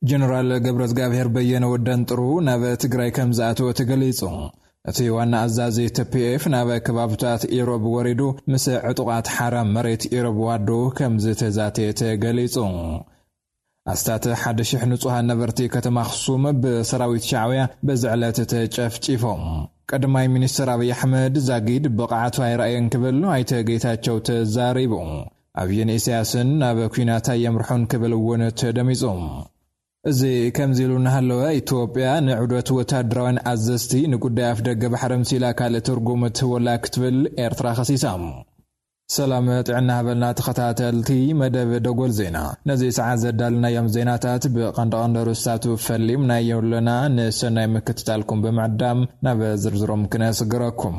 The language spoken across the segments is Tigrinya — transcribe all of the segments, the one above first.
ጀነራል ገብረዝጋብሔር በየነ ወዳንጥሩ ናብ ትግራይ ከም ዝኣተወ ተገሊጹ። እቲ ዋና ኣዛዚ ቲ ፒ ኤፍ ናብ ከባብታት ኢሮብ ወሪዱ ምስ ዕጡቓት ሓራ መሬት ኢሮብ ዋዶ ከም ዝተዛተየ ተገሊጹ። ኣስታት ሓደ ሽሕ ንጹሃን ነበርቲ ከተማ ኣኽሱም ብሰራዊት ሻዕብያ በዚ ዕለት ተጨፍጪፎም። ቀዳማይ ሚኒስትር ኣብይ ኣሕመድ ዛጊድ ብቕዓቱ ኣይረኣየን ክብል ኣይተ ጌታቸው ተዛሪቡ። ኣብይን ኢሳያስን ናብ ኲናት ኣየምርሑን ክብል እውን ተደሚጹ። እዚ ከምዚ ኢሉ እናሃለወ፣ ኢትዮጵያ ንዑደት ወታደራውያን ኣዘዝቲ ንጉዳይ ኣፍደገ ባሕሪ ምሲላ ካልእ ትርጉም ትህቦላ ክትብል ኤርትራ ከሲሳ። ሰላም ጥዕና ሃበልና ተኸታተልቲ መደብ ደጎል ዜና። ነዚ ሰዓት ዘዳልናዮም ዜናታት ብቐንዲ ቀንዲ ርእስታቱ ፈሊምናዮ ኣለና። ንሰናይ ምክትታልኩም ብምዕዳም ናብ ዝርዝሮም ክነስግረኩም።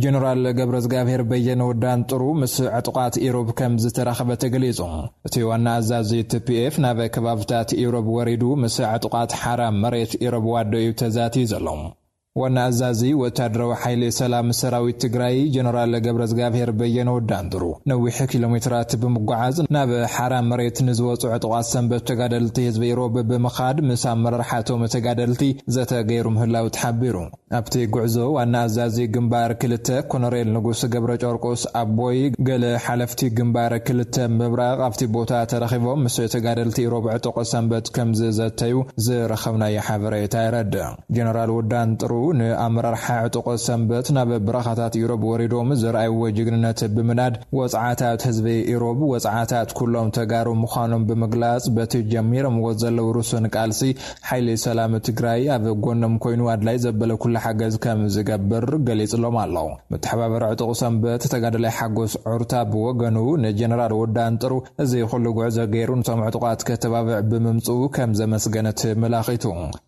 ጀነራል ገብረዝጋብሔር በየነ ወዳንጥሩ ምስ ዕጡቓት ኢሮብ ከም ዝተራኸበ ተገሊጹ። እቲ ዋና ኣዛዚ ቲ ፒ ኤፍ ናብ ከባብታት ኢሮብ ወሪዱ ምስ ዕጡቓት ሓራ መሬት ኢሮብ ዋዶ እዩ ተዛትዩ ዘሎ። ዋና ኣዛዚ ወታደራዊ ሓይሊ ሰላም ሰራዊት ትግራይ ጀነራል ገብረዝጋብሔር በየነ ወዳንጥሩ ነዊሕ ኪሎ ሜትራት ብምጓዓዝ ናብ ሓራ መሬት ንዝወፁ ዕጡቓት ሰንበት ተጋደልቲ ህዝቢ ኢሮብ ብምኻድ ምስ ኣመራርሓቶም ተጋደልቲ ዘተ ገይሩ ምህላው ተሓቢሩ። ኣብቲ ጉዕዞ ዋና ኣዛዚ ግንባር ክልተ ኮሎኔል ንጉስ ገብረ ጨርቆስ ኣቦይ፣ ገለ ሓለፍቲ ግንባር ክልተ ምብራቕ ኣብቲ ቦታ ተረኺቦም ምስ ተጋደልቲ ሮብ ዕጡቕ ሰንበት ከም ዝዘተዩ ዝረኸብናዮ ሓበሬታ የረድእ። ጀነራል ወዳን ጥሩ ንኣመራርሓ ዕጡቕ ሰንበት ናብ በረኻታት ኢሮብ ወሪዶም ዘርኣይዎ ጅግንነት ብምናድ፣ ወጽዓታት ህዝቢ ኢሮብ ወጽዓታት ኩሎም ተጋሩ ምዃኖም ብምግላጽ፣ በቲ ጀሚሮምዎ ዘለዉ ርሱን ቃልሲ ሓይሊ ሰላም ትግራይ ኣብ ጎኖም ኮይኑ ኣድላይ ዘበለ ኩሉ ሓገዝ ከም ዝገብር ገሊጽሎም ኣሎ። መተሓባበሪ ዕጡቕ ሰንበት ተጋዳላይ ሓጎስ ዑርታ ብወገኑ ንጀነራል ወዳን ጥሩ እዚ ኩሉ ጉዕዞ ገይሩ ነቶም ዕጡቓት ከተባብዕ ብምምፅኡ ከም ዘመስገነ ተመላኺቱ።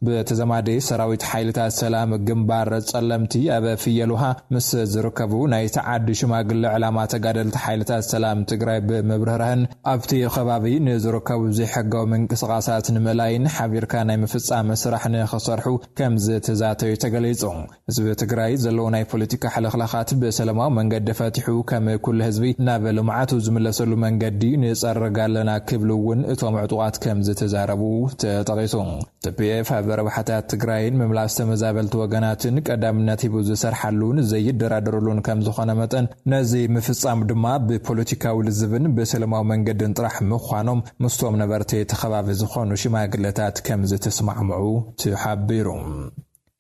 ብተዘማዲ ሰራዊት ሓይልታት ሰላም ግንባር ጸለምቲ ኣብ ፍየል ውሃ ምስ ዝርከቡ ናይቲ ዓዲ ሽማግለ ዕላማ ተጋደልቲ ሓይልታት ሰላም ትግራይ ብምብርህራህን ኣብቲ ከባቢ ንዝርከቡ ዘይሕጋዊ ምንቅስቓሳት ንምእላይን ሓቢርካ ናይ ምፍጻም ስራሕ ንኽሰርሑ ከም ዝተዛተዩ ተገሊጹ። ህዝቢ ትግራይ ዘለዎ ናይ ፖለቲካ ሕልኽላኻት ብሰላማዊ መንገዲ ፈቲሑ ከም ኩሉ ህዝቢ ናብ ልምዓቱ ዝምለሰሉ መንገዲ ንጸርግ ኣለና ክብሉ እውን እቶም ዕጡቓት ከም ዝተዛረቡ ተጠቒሱ። ቲ ፒ ኤፍ ኣብ ረብሓታት ትግራይን ምምላስ ተመዛበልቲ ወገናትን ቀዳምነት ሂቡ ዝሰርሓሉን ዘይደራደረሉን ከም ዝኾነ መጠን፣ ነዚ ምፍጻም ድማ ብፖለቲካዊ ልዝብን ብሰላማዊ መንገድን ጥራሕ ምዃኖም ምስቶም ነበርቲ እቲ ከባቢ ዝኾኑ ሽማግለታት ከም ዝተስማዕምዑ ተሓቢሩ።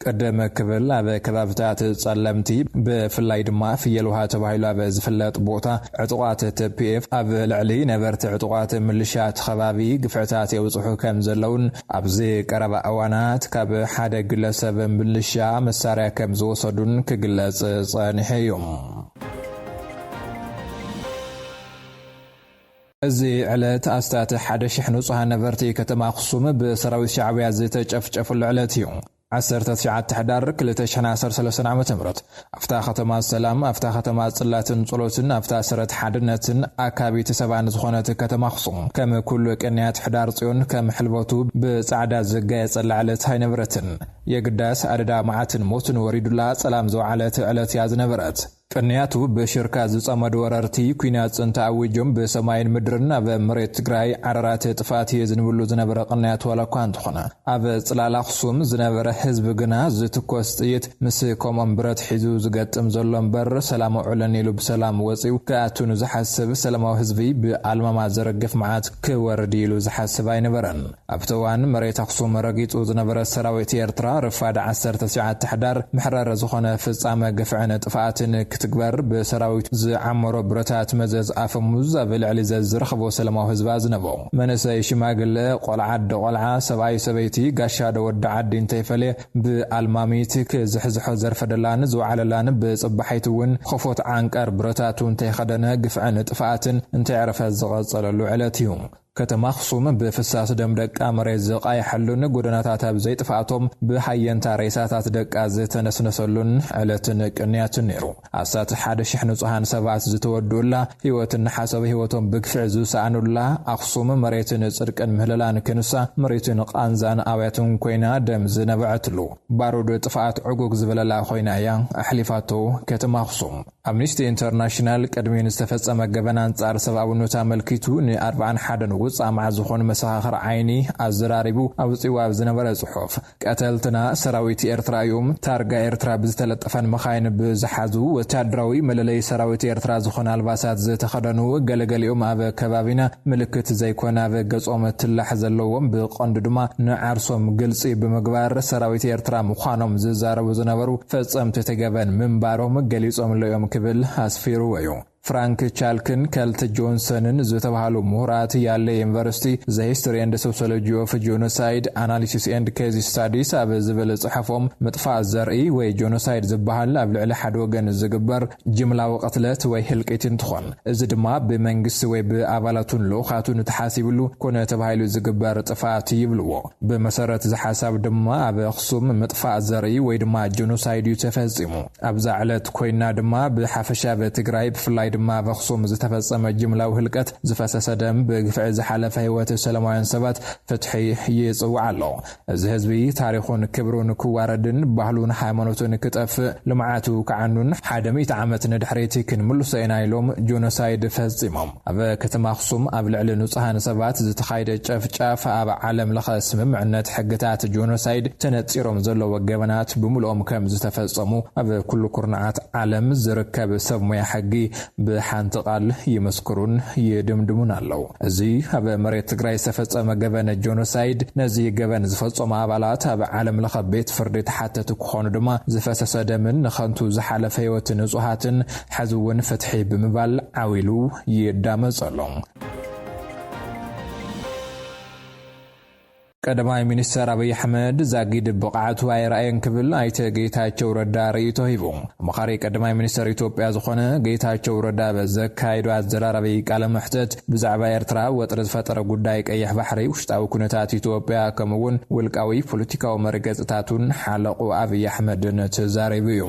ቅድም ክብል ኣብ ከባብታት ጸለምቲ፣ ብፍላይ ድማ ፍየል ውሃ ተባሂሉ ኣብ ዝፍለጥ ቦታ፣ ዕጡቓት ቲ ፒ ኤፍ ኣብ ልዕሊ ነበርቲ ዕጡቓት ምልሻ እቲ ከባቢ ግፍዕታት የብጽሑ ከም ዘለውን፣ ኣብዚ ቀረባ እዋናት ካብ ሓደ ግለሰብ ምልሻ መሳርያ ከም ዝወሰዱን ክግለጽ ጸኒሑ እዩ። እዚ ዕለት ኣስታት ሓደ ሽሕ ንጹሃን ነበርቲ ከተማ ኣኽሱም ብሰራዊት ሻዕብያ ዝተጨፍጨፍሉ ዕለት እዩ። ዓሰርተ ትሽዓተ ሕዳር ክልተ ሽሕን ዓሰርተ ሰለስተን ዓመተ ምህረት፣ ኣብታ ከተማ ሰላም፣ ኣብታ ከተማ ጽላትን ጸሎትን፣ ኣብታ ሰረት ሓድነትን ኣካቢት ሰባን ዝኾነት ከተማ ኣኽሱም፣ ከም ኩሉ ቅንያት ሕዳር ጽዮን ከም ሕልበቱ ብጻዕዳ ዝጋየጸላ ዕለት ኣይነበረትን። የግዳስ ኣደዳ መዓትን ሞትን ወሪዱላ ጸላም ዝወዓለት ዕለት እያ ዝነበረት። ቅንያቱ ብሽርካ ዝጸመዱ ወረርቲ ኲናት ጽንተ ኣዊጆም ብሰማይን ምድርን ኣብ መሬት ትግራይ ዓረራት ጥፍኣት የዝንብሉ ዝነበረ ቅንያት ዋላ እኳ እንተኾነ፣ ኣብ ጽላል ኣኽሱም ዝነበረ ህዝቢ ግና ዝትኮስ ጥይት ምስ ከምኦም ብረት ሒዙ ዝገጥም ዘሎ እምበር፣ ሰላም ኣውዕለኒ ኢሉ ብሰላም ወጺኡ ክኣቱ ንዝሓስብ ሰላማዊ ህዝቢ ብኣልማማ ዘረግፍ መዓት ክወርድ ኢሉ ዝሓስብ ኣይነበረን። ኣብቲ እዋን መሬት ኣኽሱም ረጊጹ ዝነበረ ሰራዊት ኤርትራ፣ ረፋድ ዓሰርተ ትሽዓተ ሕዳር መሕረሪ ዝኾነ ፍጻመ ግፍዕን ጥፍኣትን ክትግበር ብሰራዊት ዝዓመሮ ብረታት መዘዝ ኣፈሙዝ ኣብ ልዕሊ ዘዝረኸቦ ሰላማዊ ህዝቢ ኣዝነቦ። መንእሰይ ሽማግለ፣ ቆልዓ ኣደ ቆልዓ፣ ሰብኣይ ሰበይቲ፣ ጋሻ ዶ ወዲ ዓዲ እንተይፈለየ ብኣልማሚት ክዝሕዝሖ ዘርፈደላን ዝወዓለላን ብጽባሒት እውን ኸፎት ዓንቀር ብረታቱ እንተይኸደነ ግፍዕን ጥፍኣትን እንተይዕረፈ ዝቐጸለሉ ዕለት እዩ። ከተማ ኣኽሱም ብፍሳስ ደም ደቃ መሬት ዝቃየሐሉን ጎደናታት ኣብ ዘይጥፍኣቶም ብሃየንታ ሬሳታት ደቃ ዝተነስነሰሉን ዕለትን ቅንያትን ነይሩ። ኣሳት ሓደ ሽሕ ንጹሃን ሰባት ዝተወድኡላ፣ ህይወትን ሓሳብ ህይወቶም ብግፍዒ ዝሰኣኑላ ኣኽሱም፣ መሬትን ጽድቅን ምህለላን ክንሳ፣ መሬትን ቃንዛን ኣውያትን ኮይና ደም ዝነበዐትሉ፣ ባሩድ ጥፍኣት ዕጉግ ዝበለላ ኮይና እያ ኣሕሊፋቶ ከተማ ኣኽሱም። ኣምኒስቲ ኢንተርናሽናል ቅድሚ ንዝተፈጸመ ገበን ኣንጻር ሰብኣውነት ኣመልኪቱ፣ ን41 ውጻእ መዓት ዝኾኑ መሰኻኽር ዓይኒ ኣዘራሪቡ ኣውጺዋ ኣብ ዝነበረ ጽሑፍ፣ ቀተልትና ሰራዊት ኤርትራ እዮም። ታርጋ ኤርትራ ብዝተለጠፈን መኻይን ብዝሓዙ ወታደራዊ መለለይ ሰራዊት ኤርትራ ዝኾነ ኣልባሳት ዝተኸደኑ፣ ገለገሊኦም ኣብ ከባቢና ምልክት ዘይኮነ ኣብ ገጾም ትላሕ ዘለዎም፣ ብቐንዱ ድማ ንዓርሶም ግልጺ ብምግባር ሰራዊት ኤርትራ ምዃኖም ዝዛረቡ ዝነበሩ ፈጸምቲ እቲ ገበን ምንባሮም ገሊጾምለዮም ክብል ኣስፊርዎ እዩ። ፍራንክ ቻልክን ከልት ጆንሰንን ዝተባህሉ ምሁራት ያለ ዩኒቨርሲቲ The History and Sociology of Genocide Analysis and Case Studies ኣብ ዝብል ጽሑፎም፣ ምጥፋእ ዘርኢ ወይ ጆኖሳይድ ዝበሃል ኣብ ልዕሊ ሓደ ወገን ዝግበር ጅምላዊ ቅትለት ወይ ህልቂት እንትኾን፣ እዚ ድማ ብመንግስቲ ወይ ብኣባላቱን ልኡኻቱን ተሓሲብሉ ኮነ ተባሂሉ ዝግበር ጥፍኣት ይብልዎ። ብመሰረት እዚ ሓሳብ ድማ ኣብ ኣኽሱም ምጥፋእ ዘርኢ ወይ ድማ ጆኖሳይድ እዩ ተፈጺሙ። ኣብዛ ዕለት ኮይና ድማ ብሓፈሻ ኣብ ትግራይ ብፍላይ ድማ ኣብ ኣኽሱም ዝተፈጸመ ጅምላዊ ህልቀት፣ ዝፈሰሰ ደም፣ ብግፍዒ ዝሓለፈ ህይወት ሰላማውያን ሰባት ፍትሒ ይጽውዕ ኣሎ። እዚ ህዝቢ ታሪኹን ክብሩን ክዋረድን ባህሉን ሃይማኖቱን ክጠፍእ፣ ልምዓቱ ክዓኑን ሓደ ሚእቲ ዓመት ንድሕሪት ክንምልሶ ኢና ኢሎም ጆኖሳይድ ፈጺሞም። ኣብ ከተማ ኣኽሱም ኣብ ልዕሊ ንጹሃን ሰባት ዝተኻየደ ጨፍጫፍ ኣብ ዓለም ለኸ ስምምዕነት ሕግታት ጆኖሳይድ ተነጺሮም ዘለዉ ገበናት ብምልኦም ከም ዝተፈጸሙ ኣብ ኩሉ ኩርናዓት ዓለም ዝርከብ ሰብ ሞያ ሕጊ ብሓንቲ ቃል ይመስክሩን ይድምድሙን ኣለዉ። እዚ ኣብ መሬት ትግራይ ዝተፈጸመ ገበን ጆኖሳይድ፣ ነዚ ገበን ዝፈጸሙ ኣባላት ኣብ ዓለም ለኸ ቤት ፍርዲ ተሓተቲ ክኾኑ ድማ ዝፈሰሰ ደምን ንኸንቱ ዝሓለፈ ህይወት ንጹሃትን ሕዚ እውን ፍትሒ ብምባል ዓው ኢሉ ይዳመጽ ኣሎ። ቀዳማይ ሚኒስተር ኣብይ ኣሕመድ ዛጊድ ብቕዓቱ ኣይረኣየን ክብል ኣይተ ጌታቸው ረዳ ርእይቶ ሂቡ። ኣማኻሪ ቀዳማይ ሚኒስተር ኢትዮጵያ ዝኾነ ጌታቸው ረዳ በዘካየዶ ኣዘራራቢ ቃለ መሕተት ብዛዕባ ኤርትራ ወጥሪ ዝፈጠረ ጉዳይ ቀይሕ ባሕሪ፣ ውሽጣዊ ኩነታት ኢትዮጵያ ከምኡ እውን ውልቃዊ ፖለቲካዊ መርገጽታቱን ሓለቑ ኣብይ ኣሕመድን ተዛሪቡ እዩ።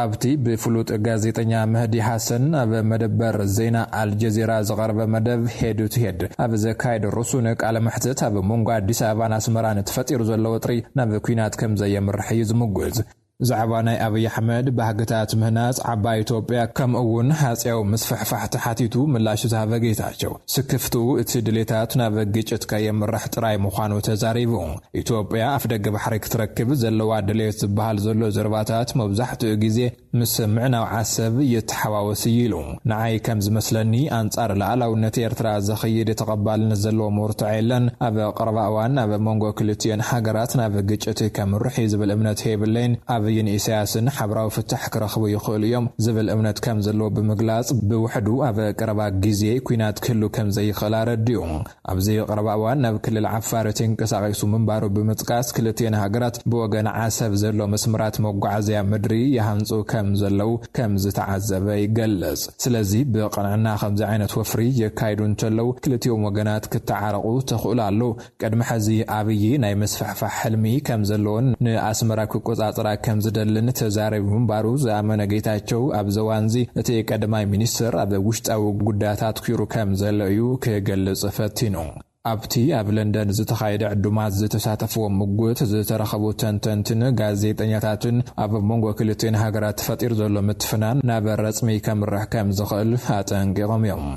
ኣብቲ ብፍሉጥ ጋዜጠኛ መህዲ ሃሰን ኣብ መደበር ዜና ኣልጀዚራ ዝቐረበ መደብ ሄድ ቱ ሄድ ኣብ ዘካየደ ርሱን ቃለ መሕትት፣ ኣብ መንጎ ኣዲስ ኣበባን ኣስመራን ተፈጢሩ ዘሎ ወጥሪ ናብ ኲናት ከም ዘየምርሕ እዩ ዝምጉት። ብዛዕባ ናይ ኣብይ ኣሕመድ ባህግታት ምህናጽ ዓባይ ኢትዮጵያ ከምኡ እውን ሃጽያዊ ምስፍሕፋሕ ተሓቲቱ ምላሽ ዝሃበ ጌታቸው፣ ስክፍትኡ እቲ ድሌታት ናብ ግጭት ከየምርሕ ጥራይ ምዃኑ ተዛሪቡ። ኢትዮጵያ ኣፍደገ ባሕሪ ክትረክብ ዘለዋ ድሌት ዝበሃል ዘሎ ዘረባታት መብዛሕትኡ ግዜ ምስ ምዕናው ዓሰብ ይተሓዋወስ እዩ ኢሉ። ንዓይ ከም ዝመስለኒ፣ ኣንጻር ሉዓላውነት ኤርትራ ዝኸይድ ተቐባልነት ዘለዎ መርትዖ የለን። ኣብ ቀረባ እዋን ኣብ መንጎ ክልቲኦን ሃገራት ናብ ግጭት ከምርሕ እዩ ዝብል እምነት የብለይን። ኣብይን ኢሳያስን ሓበራዊ ፍታሕ ክረኽቡ ይኽእሉ እዮም ዝብል እምነት ከም ዘለዎ ብምግላጽ፣ ብውሕዱ ኣብ ቀረባ ግዜ ኲናት ክህሉ ከም ዘይኽእል ኣረዲኡ። ኣብዚ ቀረባ እዋን ናብ ክልል ዓፋር ተንቀሳቒሱ ምንባሩ ብምጥቃስ፣ ክልቲኤን ሃገራት ብወገን ዓሰብ ዘሎ መስመራት መጓዓዝያ ምድሪ ይሃንጹ ከም ዘለዉ ከም ዝተዓዘበ ይገልጽ። ስለዚ ብቕንዕና ከምዚ ዓይነት ወፍሪ የካይዱ እንተለዉ፣ ክልቲኦም ወገናት ክተዓረቑ ተኽእሎ ኣሎ። ቅድሚ ሕዚ ኣብይ ናይ ምስፍሕፋሕ ሕልሚ ከም ዘለዎን ንኣስመራ ክቆጻጸራ ከም ዝደልን ተዛሪቡ ምንባሩ ዝኣመነ ጌታቸው፣ ኣብዚ እዋንዚ እቲ ቀዳማይ ሚኒስትር ኣብ ውሽጣዊ ጉዳያት ኣትኲሩ ከም ዘሎ እዩ ክገልጽ ፈቲኑ። ኣብቲ ኣብ ለንደን ዝተኻየደ ዕዱማት ዝተሳተፍዎ ምጉት ዝተረኸቡ ተንተንትን ጋዜጠኛታትን፣ ኣብ መንጎ ክልቲኤን ሃገራት ተፈጢሩ ዘሎ ምትፍናን ናብ ረጽሚ ከምርሕ ከም ዝኽእል ኣጠንቂቖም እዮም።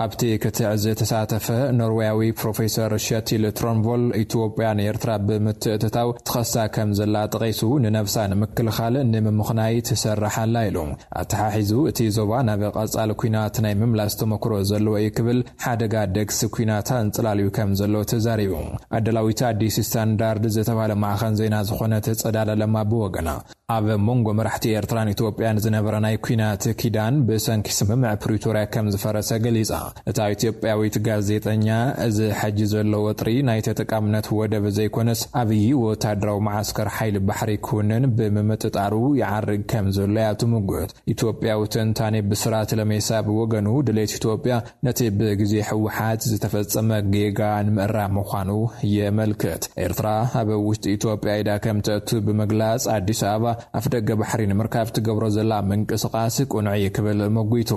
ኣብቲ ክትዕ ዝተሳተፈ ኖርዌያዊ ፕሮፌሰር ሸቲል ትሮንቮል፣ ኢትዮጵያ ንኤርትራ ብምትእትታው ትኸሳ ከም ዘላ ጠቒሱ፣ ንነብሳ ንምክልኻል ንምምኽናይ ትሰርሕ ኣላ ኢሉ። ኣተሓሒዙ፣ እቲ ዞባ ናብ ቀጻሊ ኲናት ናይ ምምላስ ተመክሮ ዘለዎ እዩ ክብል፣ ሓደጋ ደግሲ ኲናት ኣንጽላልዩ ከም ዘሎ ተዛሪቡ። ኣዳላዊት ኣዲስ ስታንዳርድ ዝተባህለ ማዕኸን ዜና ዝኾነት ጸዳለ ለማ ብወገና፣ ኣብ መንጎ መራሕቲ ኤርትራን ኢትዮጵያን ዝነበረ ናይ ኲናት ኪዳን ብሰንኪ ስምምዕ ፕሪቶርያ ከም ዝፈረሰ ገሊጻ። እታ ኢትዮጵያዊት ጋዜጠኛ፣ እዚ ሕጂ ዘሎ ወጥሪ ናይ ተጠቃምነት ወደብ ዘይኮነስ፣ ኣብይ ወታደራዊ መዓስከር ሓይሊ ባሕሪ ክውንን ብምምጥጣሩ ይዓርግ ከም ዘሎ እያ ትምጉት። ኢትዮጵያዊ ተንታኒ ብስራት ለሜሳ ብወገኑ፣ ድሌት ኢትዮጵያ ነቲ ብግዜ ህወሓት ዝተፈጸመ ጌጋ ንምእራም ምዃኑ የመልክት። ኤርትራ ኣብ ውሽጢ ኢትዮጵያ ኢዳ ከም ተእቱ ብምግላጽ፣ ኣዲስ ኣበባ ኣፍደገ ባሕሪ ንምርካብ ትገብሮ ዘላ ምንቅስቓስ ቅኑዕ እዩ ክብል መጒቱ።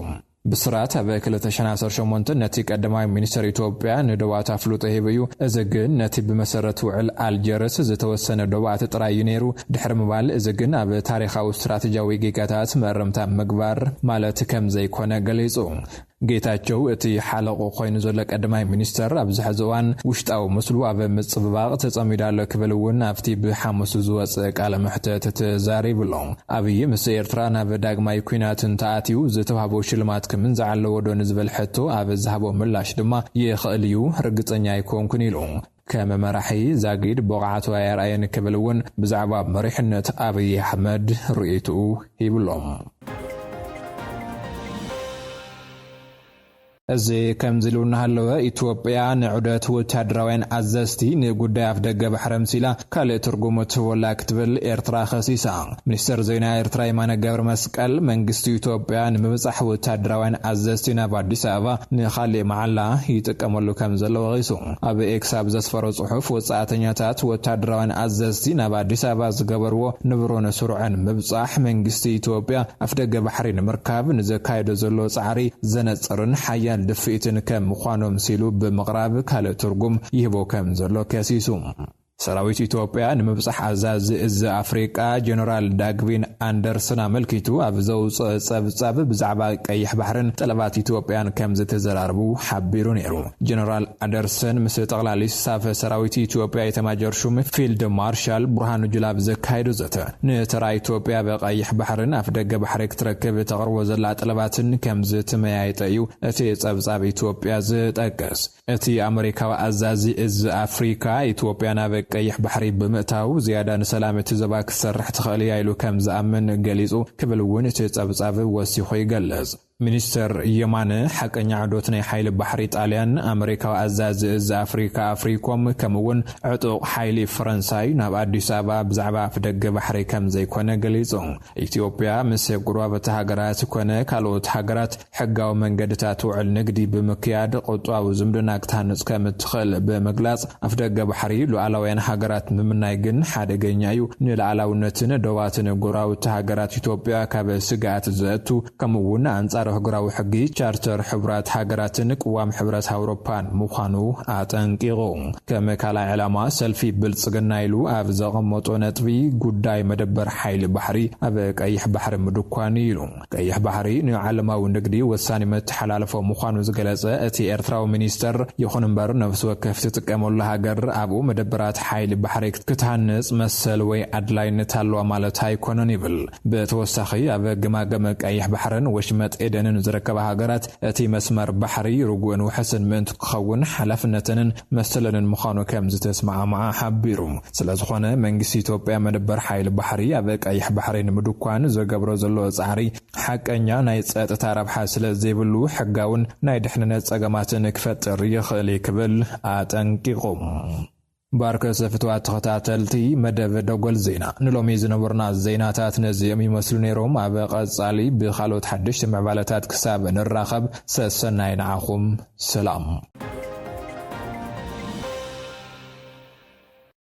ብስራት ኣብ ክልተ ሽሕን ዓሰርተ ሸሞንተን ነቲ ቀዳማይ ሚኒስተር ኢትዮጵያ ንዶባት ኣፍልጦ ሂቡ እዩ። እዚ ግን ነቲ ብመሰረት ውዕል ኣልጀርስ ዝተወሰነ ዶባት ጥራይ እዩ ነይሩ ድሕሪ ምባል፣ እዚ ግን ኣብ ታሪኻዊ ስትራቴጂያዊ ጌጋታት መእረምታ ምግባር ማለት ከም ዘይኮነ ገሊጹ። ጌታቸው፣ እቲ ሓለቑ ኮይኑ ዘሎ ቀዳማይ ሚኒስተር፣ ኣብዚ ሕዚ እዋን ውሽጣዊ ምስሉ ኣብ ምጽብባቕ ተጸሚዱ ኣሎ ክብል እውን ኣብቲ ብሓሙስ ዝወጸ ቃለ መሕትት ተዛሪቡ ኣሎ። ኣብይ ምስ ኤርትራ ናብ ዳግማይ ኲናት እንተኣትዩ ዝተዋህቦ ሽልማት ክምንዛዕ ኣለዎ ዶ ንዝብል ሕቶ ኣብ ዝሃቦ ምላሽ ድማ፣ ይኽእል እዩ፣ ርግጸኛ ኣይኮንኩን ኢሉ። ከም መራሒ ዛጊድ ብቕዓቱ ኣየርኣየን ክብል እውን ብዛዕባ መሪሕነት ኣብይ ኣሕመድ ርእይትኡ ሂብሎም። እዚ ከምዚ ኢሉ እናሃለወ፣ ኢትዮጵያ ንዑደት ወታደራውያን ኣዘዝቲ ንጉዳይ ኣፍደገ ባሕሪ ኣምሲላ ካልእ ትርጉም ትህበላ ክትብል ኤርትራ ከሲሳ። ሚኒስተር ዜና ኤርትራ የማነ ገብረ መስቀል፣ መንግስቲ ኢትዮጵያ ንምብጻሕ ወታደራውያን ኣዘዝቲ ናብ ኣዲስ ኣበባ ንኻልእ መዓላ ይጥቀመሉ ከም ዘሎ ወቒሱ። ኣብ ኤክስ ኣብ ዘስፈሮ ጽሑፍ፣ ወጻእተኛታት ወታደራውያን ኣዘዝቲ ናብ ኣዲስ ኣበባ ዝገበርዎ ንብሮን ስሩዕን ምብጻሕ፣ መንግስቲ ኢትዮጵያ ኣፍደገ ባሕሪ ንምርካብ ንዘካየዶ ዘሎ ጻዕሪ ዘነጽርን ሓያል ድፍኢትን ከም ምዃኖም ሲሉ ብምቕራብ፣ ካልእ ትርጉም ይህቦ ከም ዘሎ ከሲሱ። ሰራዊት ኢትዮጵያ ንምብጻሕ ኣዛዚ እዚ ኣፍሪቃ ጀነራል ዳግቪን ኣንደርሰን ኣመልኪቱ ኣብ ዘውፅኦ ጸብጻብ፣ ብዛዕባ ቀይሕ ባሕርን ጠለባት ኢትዮጵያን ከም ዝተዘራረቡ ሓቢሩ ነይሩ። ጀነራል ኣንደርሰን ምስ ጠቕላሊ ስታፍ ሰራዊት ኢትዮጵያ ኤታማጆር ሹም ፊልድ ማርሻል ብርሃኑ ጁላ ኣብ ዘካየዶ ዘተ፣ ንተራ ኢትዮጵያ ብቀይሕ ባሕርን ኣፍደገ ባሕሪ ክትረክብ ተቕርቦ ዘላ ጠለባትን ከም ዝተመያየጠ እዩ እቲ ጸብጻብ ኢትዮጵያ ዝጠቅስ። እቲ ኣመሪካዊ ኣዛዚ እዚ ኣፍሪካ፣ ኢትዮጵያ ናብ ቀይሕ ባሕሪ ብምእታው ዝያዳ ንሰላም እቲ ዞባ ክትሰርሕ ትኽእል እያ ኢሉ ከም ዝኣምን ገሊጹ ክብል እውን እቲ ጸብጻብ ወሲኹ ይገልጽ። ሚኒስተር የማነ፣ ሓቀኛ ዕዶት ናይ ሓይሊ ባሕሪ ጣልያን፣ ኣመሪካዊ ኣዛዚ እዚ ኣፍሪካ ኣፍሪኮም፣ ከምኡ እውን ዕጡቕ ሓይሊ ፈረንሳይ ናብ ኣዲስ ኣበባ ብዛዕባ ኣፍደገ ባሕሪ ከም ዘይኮነ ገሊጹ። ኢትዮጵያ ምስ ጎረባብቲ ሃገራት ኮነ ካልኦት ሃገራት ሕጋዊ መንገድታት ውዕል ንግዲ ብምክያድ ቁጠባዊ ዝምድና ክትሃንጽ ከም እትኽእል ብምግላጽ፣ ኣፍደገ ባሕሪ ሉዓላውያን ሃገራት ምምናይ ግን ሓደገኛ እዩ፣ ንሉዓላውነትን ዶባትን ጎረባብቲ ሃገራት ኢትዮጵያ ካብ ስግኣት ዘእቱ፣ ከምኡ እውን ኣንጻር ኣህጉራዊ ሕጊ፣ ቻርተር ሕቡራት ሃገራትን ቅዋም ሕብረት ኣውሮፓን ምዃኑ ኣጠንቂቑ። ከም ካልኣይ ዕላማ፣ ሰልፊ ብልጽግና ኢሉ ኣብ ዘቐመጦ ነጥቢ፣ ጉዳይ መደበር ሓይሊ ባሕሪ ኣብ ቀይሕ ባሕሪ ምድኳን ኢሉ። ቀይሕ ባሕሪ ንዓለማዊ ንግዲ ወሳኒ መተሓላለፎ ምዃኑ ዝገለጸ እቲ ኤርትራዊ ሚኒስተር፣ ይኹን እምበር ነፍሲ ወከፍ ትጥቀመሉ ሃገር ኣብኡ መደበራት ሓይሊ ባሕሪ ክትሃንጽ መሰል ወይ ኣድላይነት ኣለዋ ማለት ኣይኮነን ይብል። ብተወሳኺ፣ ኣብ ገማግም ቀይሕ ባሕርን ወሽመጥ ኤደንን ዝርከባ ሃገራት እቲ መስመር ባሕሪ ርጉእን ውሑስን ምእንቲ ክኸውን ሓላፍነተንን መሰለንን ምዃኑ ከም ዝተስማዕማዓ ሓቢሩ። ስለዝኾነ፣ መንግስቲ ኢትዮጵያ መደበር ሓይሊ ባሕሪ ኣብ ቀይሕ ባሕሪ ንምድኳን ዝገብሮ ዘሎ ጻዕሪ ሓቀኛ ናይ ጸጥታ ረብሓ ስለ ዘይብሉ፣ ሕጋውን ናይ ድሕንነት ጸገማትን ክፈጥር ይኽእል እዩ ክብል ኣጠንቂቑ። ባርከ ሰፍትዋት ተኸታተልቲ መደብ ደጎል ዜና፣ ንሎሚ ዝነበሩና ዜናታት ነዚኦም ይመስሉ ነይሮም። ኣብ ቀጻሊ ብኻልኦት ሓደሽቲ ምዕባለታት ክሳብ ንራኸብ፣ ሰሰናይ ንዓኹም። ሰላም።